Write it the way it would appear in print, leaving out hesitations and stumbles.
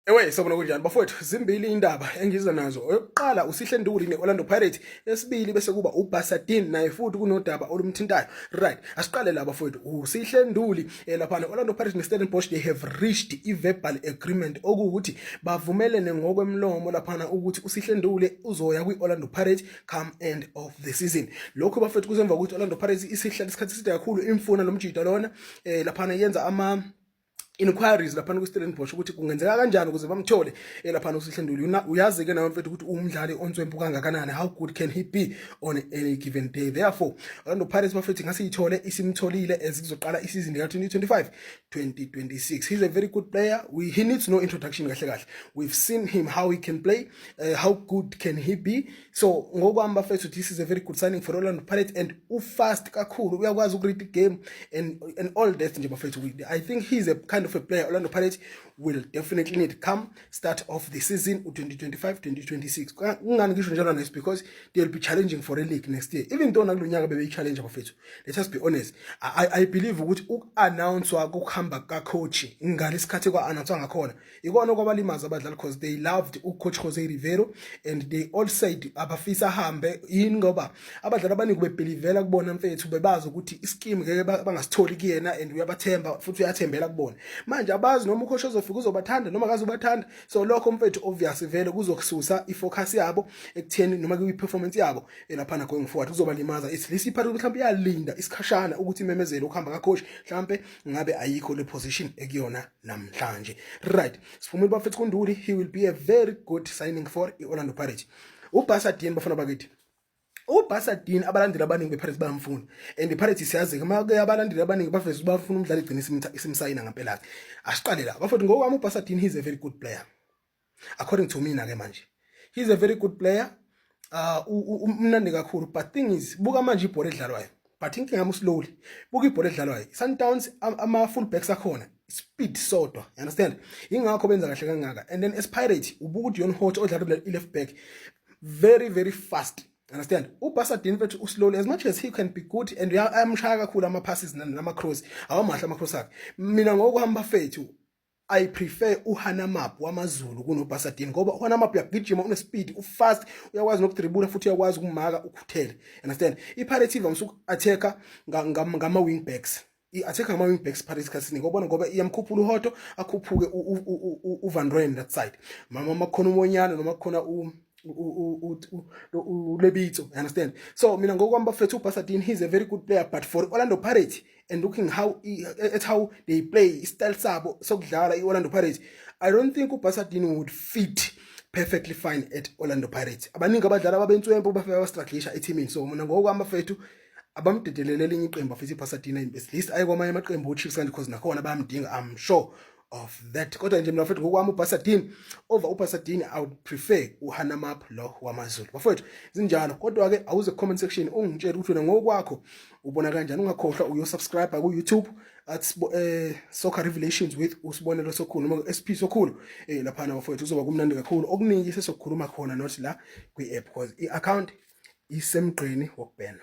Ewe, sawubona, kunjani bafowethu? Zimbili indaba engiza nazo. Oyokuqala uSihle Nduli ne-Orlando Pirates, esibili bese kuba uBasadien, naye futhi kunodaba olumthintayo. Right, asiqale la bafowethu. USihle Nduli laphana Orlando Pirates ne-Stellenbosch, they have reached i-verbal agreement, okuwukuthi bavumelene ngokwemlomo laphana ukuthi uSihle Nduli uzoya kwi-Orlando Pirates come end of the season. Lokho bafowethu kuzemva ukuthi Orlando Pirates isihlala isikhathi eside kakhulu imfuna lo mjida lona, laphana yenza ama inquiries laphana ku-Stellenbosch ukuthi kungenzeka kanjani ukuze bamthole laphana uSihle Nduli. Uyazi-ke nawe mfethu ukuthi umdlali onswempu kangakanani, how good can he be on any given day. Therefore Orlando Pirates bafethu ngasiyithole isimtholile as kuzoqala isizini ka-2025 2026. He's a very good player. He needs no introduction kahle kahle. We've seen him, how he can play, how good can he be. So ngokwami bafethu, this is a very good signing for Orlando Pirates and ufast kakhulu, uyakwazi ukuread the game and all that nje bafethu. I think he's a kind of a player Orlando Pirates will definitely need come start of the season u-2025 2026. Kungani ngisho njalo na? Is because they'll be challenging for a league next year, even though nakulo nyaka bebeyi-challenge bafethu. Let us be honest, I believe ukuthi uku-announcewa kokuhamba kacoach ngalesikhathi kwa-announcewa ngakhona ikona okwabalimaza abadlali, because they loved ucoach Jose Rivero and they all said abafisa ahambe. Yini? Ngoba abadlali abaningi bebelievela kubona mfethu, bebazi ukuthi ischeme ngeke bangasitholi kuyena and uyabathemba futhi uyathembela kubona. Manje abazi noma ucoach ozofika uzobathanda noma akazobathanda. So lokho mfethu obvious vele kuzokususa ifocus yabo ekutheni noma kwi-performance yabo elaphana going forward, kuzobalimaza. At least iPirates mhlawumbe iyalinda isikhashana ukuthi imemezele ukuhamba kacoach, mhlawumbe ngabe ayikho le position ekuyona namhlanje. Right, siphumile bafethu kuNduli. He will be a very good signing for i-Orlando Pirates. UBasadien, bafana bakithi, uBasadien abalandeli abaningi bePirates bayamfuna and iPirates siyazi-ke uma-ke abalandeli abaningi baveze ukuthi bafuna umdlali, igcine isimsayina ngempela. Asiqale la bafethu. Ngokwami uBasadien, he's a very good player according to mina ke manje. He's a very good player, umnandi kakhulu, but thing is, buka manje ibhola edlalwayo, but inkinga yami slowly. Buka ibhola edlalwayo, Sundowns ama full backs akhona speed sodwa, you understand? Ingakho benza kahle kangaka. And then as Pirate ubuka uDeon Hotto odlala i left back, very very fast, understand? UBasadien mfethu uslowly. As much as he can be good and ayamshaya kakhulu ama passes nama cross, awamahle ama cross akhe. Mina ngokuhamba fethu I prefer uHanamab wamaZulu kunoBasadien, ngoba uHanamab uyagijima, unespeed, ufast, uyakwazi nokudribula futhi uyakwazi ukumaka ukhuthele, understand? iPirates ivamise uku-attacka ngama wing backs, i-attack ngama wing backs Pirates khathini ngobona, ngoba iyamkhuphula uHotto, akhuphuke uVan Rooyen that side, mama makhona uMonyane noma khona uLebitso, you understand? So mina ngokwami bafethu, uBasadien, he's a very good player, but for Orlando Pirates and looking how at how they play, style sabo sokudlala iOrlando Pirates, I don't think uBasadien would fit perfectly fine at Orlando Pirates. Abaningi abadlali ababentswempu bafika bastrugglisha ethimini. So mina ngokwami bafethu, abamdedelele elinye iqembu afethu iBasadien, at least aye kwamanye amaqembu, oChiefs kanti, because nakhona bayamdinga, I'm sure of that. Kodwa nje mina mfethu ngokwami uBasadien, over uBasadien I would prefer uHanamab lo wamaZulu bafethu. Zinjalo. Kodwa ke awuze comment section ungitshele ukuthi wena ngokwakho ubona kanjani. Ungakhohlwa uyo subscribe ku YouTube at Soccer Revelations with uSibonelo Sokhulu noma SP Sokhulu laphana bafethu. Kuzoba kumnandi kakhulu, okuningi sesokukhuluma khona, not la kwi app, because i account isemgqeni wokubhenwa.